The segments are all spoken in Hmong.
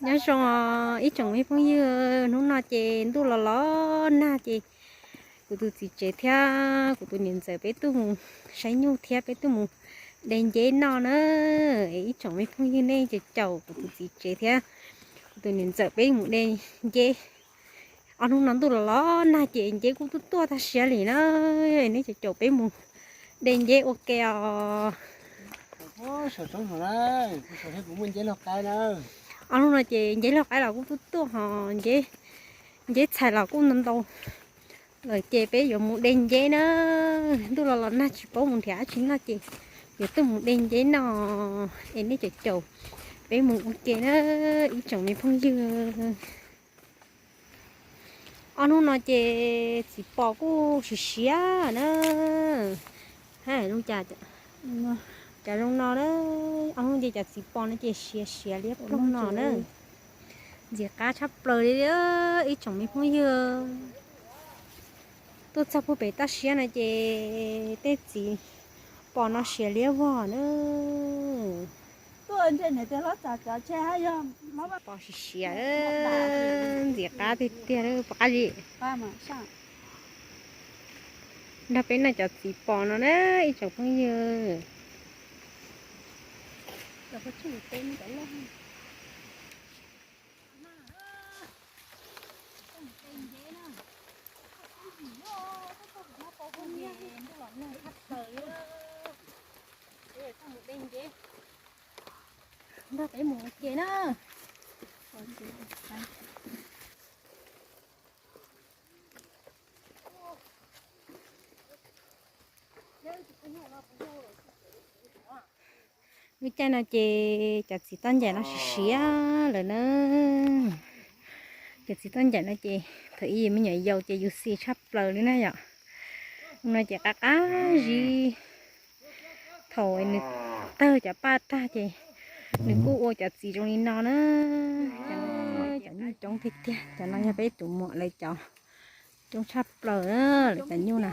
Nyob zoo os ib tsoom me phooj ywg, hnub no ces ntuj los los nag ces kuv tus txiv tsev thiab kuv tus niam ntxawm peb tuaj mus saib nyuj thiab peb tuaj mus de nceb noj na. Ib tsoom me phooj ywg, nej caum caum kuv tus txiv tsev thiab kuv tus niam ntxawm peb mus de nceb. Ob hnub no ntuj los los nag ces nceb kuj tuaj tuaj tag siab li na. Nej caum caum peb mus de nceb ua ke os. Ob hnub no ces nceb laug qaib los kuj tuaj tuaj ho nceb txhais los kuj ntau ntau lawm ces peb yuav mus de nceb na. Ntuj los los nag tsis paub mus nrhiav dab tsi noj ces yuav tuaj mus de nceb noj es nej caum caum peb mus ua ke na ib tsoom me phooj ywg. Ob hnub no ces txiv pos kuj siav siav na. Hais li cas, cov zoo no na, ob hnub ces cov txiv pos no ces siav siav liab ploog no na. Ntxim qab tshaj plaws li ib tsoom me phooj ywg. Tuaj txog puag pem toj siab no ces tej txiv pos no siav liab vog na. Pos siav siav, ntxim qab tiag tiag pom qab li. Nrog peb noj cov txiv pos no na ib tsoom phooj ywg. Nrog peb mus ua ke na. Lub caij no ces cov txiv toj ncaim no siav siav lawm na. Cov txiv toj ncaim no ces thaum ub me nyuam yaus ces yus xis tshaj plaws li na yom. No ces qab qab zib, thaum nws tawg cov paj tag ces nws kuj ua cov txiv zoo li no na. Cov nyuj coob tiag tiag, cov no yog peb tus muam lawv cov coob tshaj plaws lawm cov nyuj na.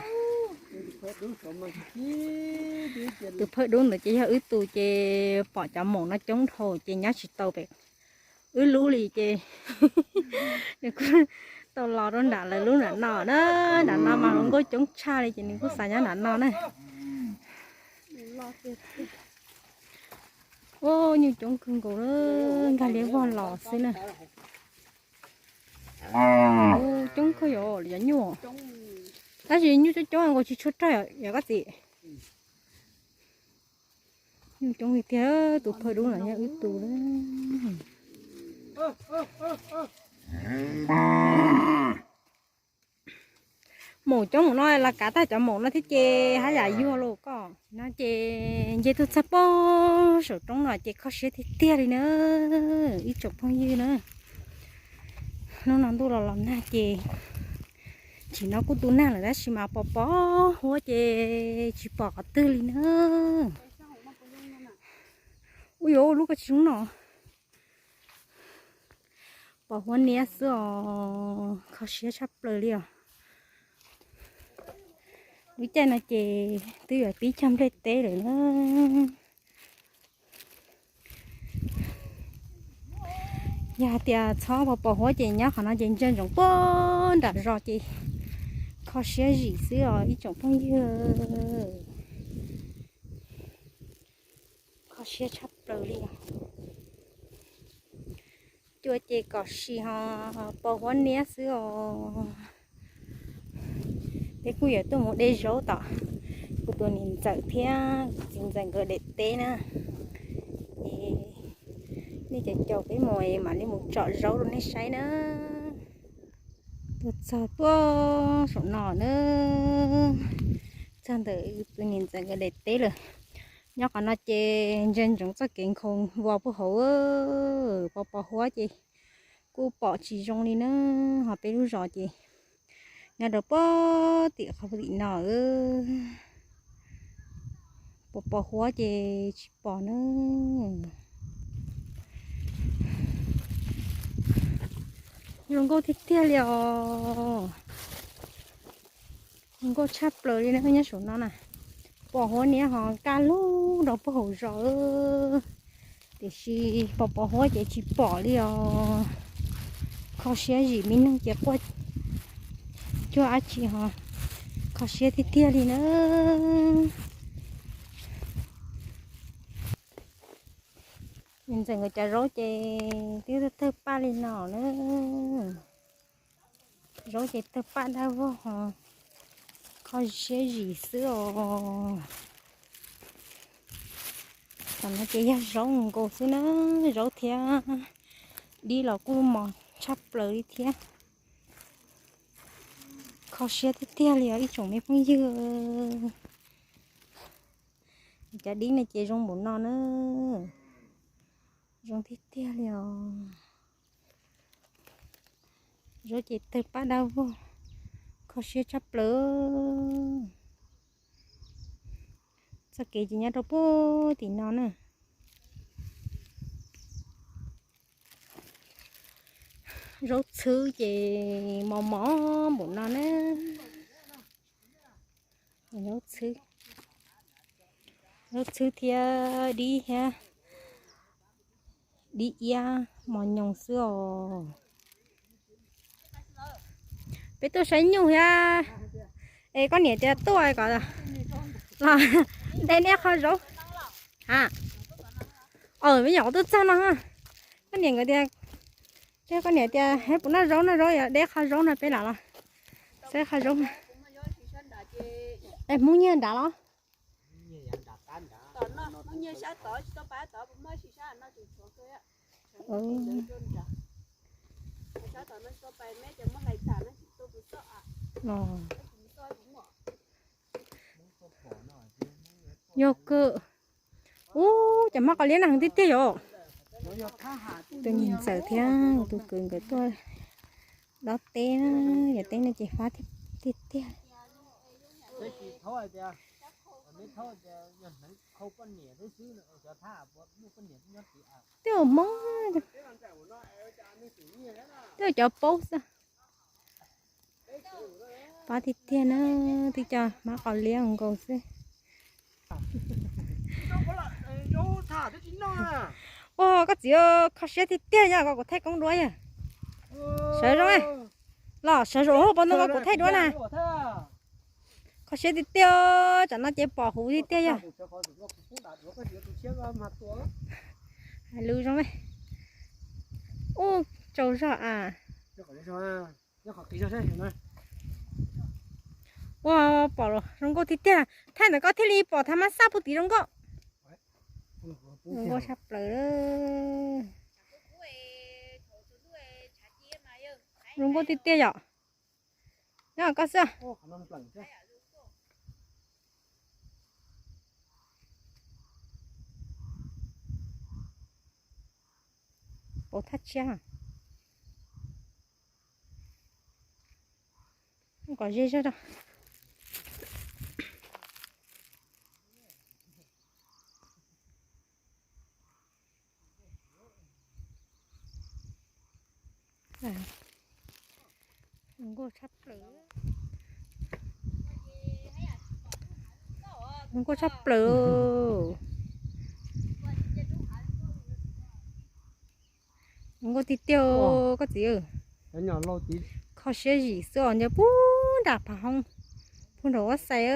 Tus phawj dub ntawd ces yog wb tus ces pom cov maum no coob dhau ces nyob tsis tau pem wb lub li ces nws kuj tau los rau nram lawv lub nram no na. Nram no mas hluas nkauj coob tshaj li ces nws kuj xav nyob nram no na. Ua nyuj coob kawg nkaus, nkag liab vog los xwb na. Coob kawg yom, cov nyuj. Tab sis nyuj coob coob nkaus tsis tshua rog yom koj txiv. Nyuj coob li tiag, tus phawj dub no yog wb tus. Maum coob maum no los kav tag cov maum no thiab ces haj yam yuag los koj. No ces nce tuaj txog pem saum roob no ces kho siab tiag tiag li na ib tsoom phooj ywg na. Hnub no ntuj los los nag ces tsim no kuj tu nag lawm tab sis mas pos pos huab ces tsis pom qhov twg li na. Ua yuav lub ko tsis zoo no. Pos huab niab xwb os, kho siab tshaj plaws li os. Lub caij no ces twb yuav pib cog nplej teb lawm na. Yog hais tias txhob pos pos huab ces nyob qhov no ces ntsia ntsoov puag nram zos ces kho siab zim xwb os ib tsoom phooj ywg. Kho siab tshaj plaws li os. Cua ces kom sim ho pos huab niab xwb os. Peb kuj yuav tuaj mus de zaub tom kuv tus niam ntxawm thiab kuv txiv ntxawm nkawd daim teb na. Es nej caum caum peb mus es mam li mus tsom zaub rau nej saib na. Tuaj txog puag saum no na, txog ntawm tus niam ntxawm nkawd daim teb lawm. Nyob qhov no ces ntsia ntsoov txoj kev nkhaus vos puag hauv, pos pos huab ces kuj pom tsis zoo li na. Ho peb lub zos ces nyob rau puag tim qhov tim no, pos pos huab ces tsis pom na. Zoo nkauj tiag tiag li os. Zoo nkauj tshaj plaws li na, nyob saum no na. Pos huab niab ho kaj lug rau puag hauv zos. Tiam sis pos pos huab ces tsis pom li os. Kho siab zim me neeg ces quaj cuag dab tsi ho kho siab tiag tiag li na. Ntxawm nkawd cov zaub ces twb tawg paj li no na. Zaub ces tawg paj dab vog ho kho siab zim xwb os. Tam no ces yog zaub nkaus xwb na, zaub thiab dib los kuj mos tshaj plaws li thiab. Kho siab tiag tiag li os ib tsoom me phooj ywg. Cov dib no ces zoo npaum no na, zoo tiag tiag li os. Zaub ces tawg paj dab vog, kho siab tshaj plaws. Txoj kev ces nyob rau puag tim no na. Zaub txhwb ces mos mos npaum no na. Zaub txhwb, zaub txhwb thiab dib thiab, dib iab mos nyoos xwb os. Peb tuaj saib nyuj thiab. Es koj niam tias tuaj kom los de neb qho zaub. Ha, me nyuam qhuav tuaj txog no. Koj niam nkawd tias, koj niam tias, puas noj zaub, noj zaub, de qho zaub no peb lam los saib qho zaub. Es Hmoob nyiag nrad los? Yog kawg. Ub, cov hmab qos liab no heev tiag tiag yom. Tus niam ntxawm thiab tus kwv nkawd tuaj dob teb na, cov teb no ces fab tiag tiag. Tej hmoob, tej cov paub xwb. Fab tiag tiag na, twb cov hmab qos liab nkaus xwb. Ua koj txiv, kho siab tiag tiag yog koj kuv thaij koob duab yog. Sawv zoo, los sawv zoo hauv paus ntoo koj kuv thaij duab na. Kho siab tiag tiag, tsam no ces pom huv tiag tiag yog. Hais lus zoo. Ub, tsaug zog a. Ua pom zoo nkauj tiag tiag, thaij ntawm koj thiaj li pom thav mab xaj puag tim zoo nkauj. Zoo nkauj tshaj plaws. Zoo nkauj tiag tiag yom. Nyob koj xwb. Pov thaj tshiab. Kom ze zog rau. Zoo nkauj tshaj plaws. Zoo nkauj tshaj plaws. Zoo nkauj tiag tiag koj txiv. Kho siab zim xwb os, nyob puag nram phav hoob, puag nram ua xais.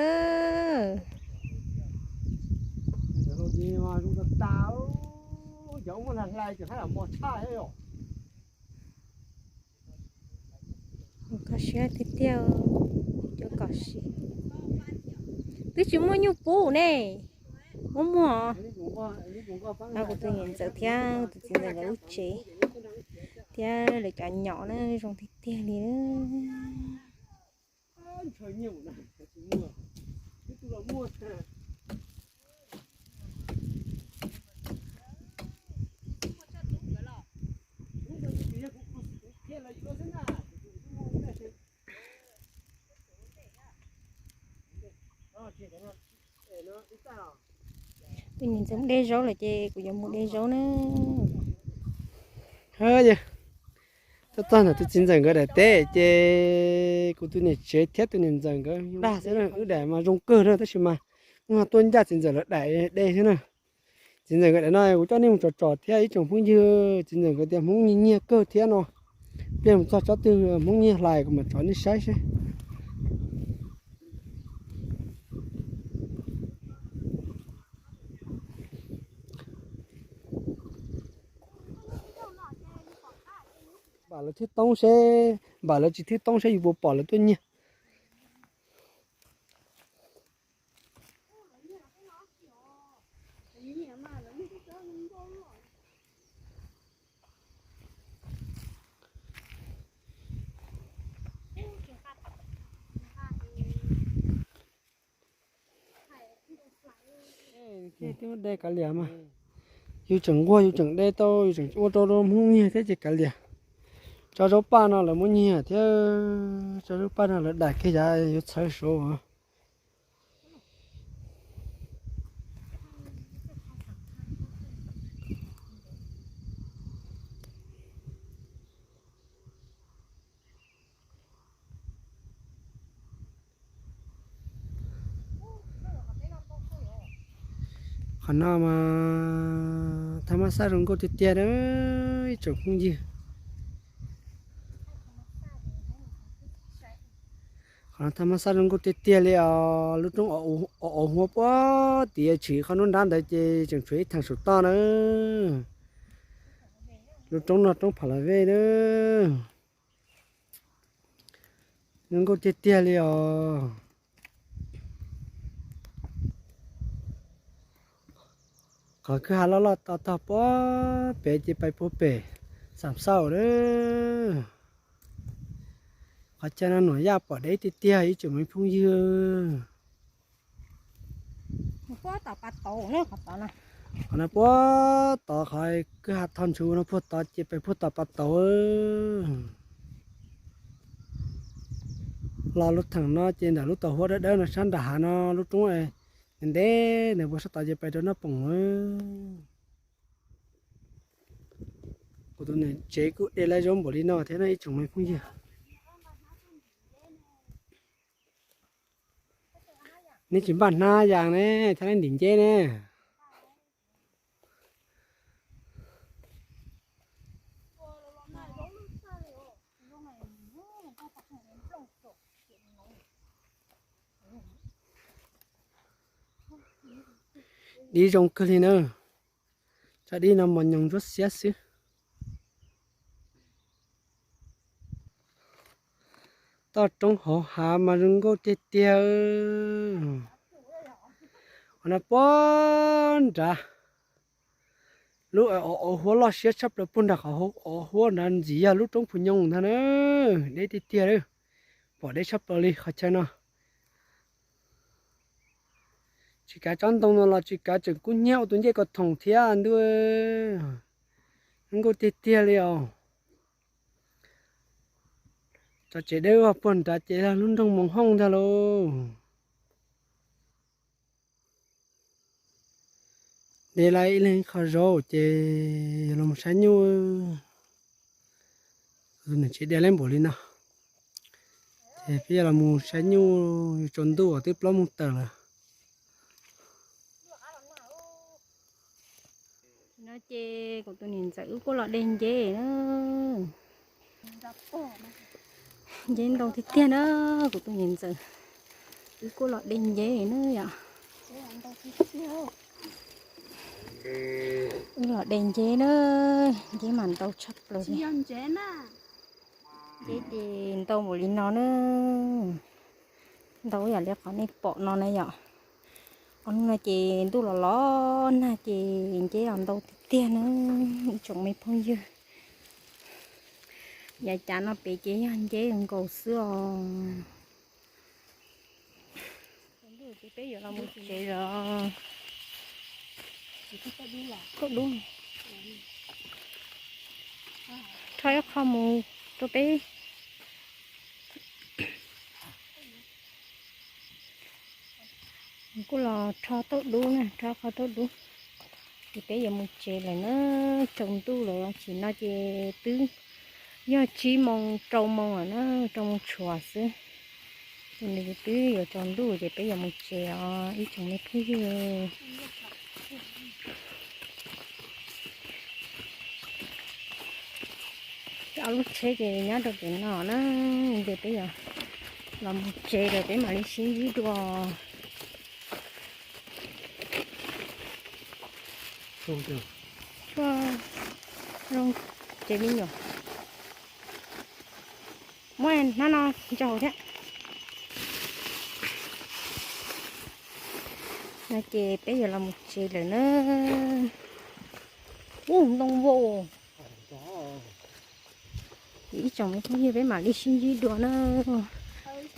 Kho siab tiag tiag, cov kom siv. Twb tsis muaj nyuj pub ne. Muaj muag. Kuv tus niam ntxawm thiab tus txiv ntxawm nkawd lub tsev thiab lawv cov nyom na zoo tiag tiag li. Tus niam ntxawm de zaub lawm ces kuv yuav mus de zaub na. Txog txog ntawm tus txiv ntxawm nkawd daim teb ces kuv tus niam tsev thiab tus niam ntxawm nkawd dag xwb, wb daim mas zoo kawg na tab sis mas wb ho tuaj ncaj txiv ntxawm lawv daim de xwb na. Txiv ntxawm nkawd daim no kuv coj nej mus tsom tsom thiab ib tsoom phooj ywg, txiv ntxawm nkawd tias Hmoob nyiag nyiag kawg thiab no. Pliag mus txog tsob twg Hmoob nyiag hlais kuv mam tsom nej saib seb. Npam lawv thwb toob seb, npam lawv tsis thwb toob seb yus puas pom lawv tuaj nyiag. De kav liam mas, yus tseem nquag yus tseem de tau yus tseem ua rau rau Hmoob nyiag thiab ces kav liam. Tso zaub paj no lawv muab nyiag thiab, tso zaub paj no lawv daim kiag yav yuav txhawv saud. Qhov no mas thaj mab xab zoo nkauj tiag tiag na ib tsoom phooj ywg. Qhov no thaj mab xab zoo nkauj tiag tiag li os, lub roob o o huab puag tid tshwm qhov nruab nrab ntawd ces tseem tshuav ib theem saum toj na. Lub roob no roob Pha La Vej na. Zoo nkauj tiag tiag li os. Qhov kwj ha loj loj to tog puag pem ces pais puag pem Xam Xauj lawm. Qhov chaw no nuam yaj pom deb tiag tiag ib tsoom me phooj ywg. Qhov no puag tod, qhov kwj ha tho ntswg no puag tod ces pem puag tom pas tauv. Los lub theem no ces ntawm lub tauv huab dawb dawb no sab nram hav no lub roob ntev ntev ntawm puag sab tod ces pem rau Naj Poom. Kuv tus niam tsev kuj de lawv zaub npaum li no thiab no ib tsoom me phooj ywg. Neb tsis npaj hnab yas ne, thiab neb ntim nceb ne. Dib zoo kawg li na. Tsob dib no mos nyoos ntsuab xiab xwb. Toj roob hauv hav mas zoo nkauj tiag tiag. Qhov no puag nrad, lub o o huab loj siab tshaj plaws puag nram qhov o o huab nrad ntxiv yog lub roob Phu Nyoos ntag na. Deb tiag tiag, pom deb tshaj plaws li qhov chaw no. Tsis kav tsob ntoo no los tsis kav tseem kub hnyiab ua tus ncej ko thoom thiab ntuj. Zoo nkauj tiag tiag li os. Tso tsev dawb vog puag nrad ces yog lub nroog Moos Hooj ntag lauj. De lawv ib leeg ib qho zaub ces yog los saib nyuj. Nws tsis de lawv npaum li no. Ces peb yog los mus saib nyuj, yuav tsaus ntuj twb plaub moos tawm lawm. No ces kuv tus niam ntxawm wb kuj los de nceb na. Nceb ntau tiag tiag na, kuv tus niam ntxawm wb kuj los de nceb na yom. Wb los de nceb na, nceb mas ntau tshaj plaws li. Nceb ces ntau npaum li no na. Ntau yam li qhov nej pom no na yom. Ob hnub no ces ntuj los los nag ces nceb los ntau tiag tiag na ib tsoom me phooj ywg. Yav cav no pem ces yog nceb nkaus xwb os. Ntuj ces peb yuav los mus tsev lawm. Tuaj dub. Rho ib qho mus rau peb. Kuj los rho tuaj dub na, rho qho tuaj dub. Ces peb yuav mus tsev lawm na, tsaus ntuj lawm, tam sim no ces twb yog tsib moos rau moos lawm na, rau moos tshuav xwb. Ces nws twb yuav tsaus ntuj ces peb yuav mus tsev os ib tsoom me phooj ywg. Lub tsheb ces nyob rau pem no na, ces peb yuav los mus tsev lawm, peb mam li sib ntsib dua. Tshuaj zoo, tsev me nyuam. Muab hnab no ntsaws thiab. No ces peb yuav los mus tsev lawm na. Ub, ntoo vau. Ces ib tsoom me phooj ywg, peb mam li sib ntsib dua na.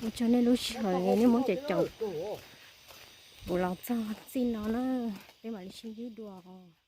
Ua tsaug nej lub sij hawm nej muab caum caum kuv los txog txij no na. Peb mam li sib ntsib dua os.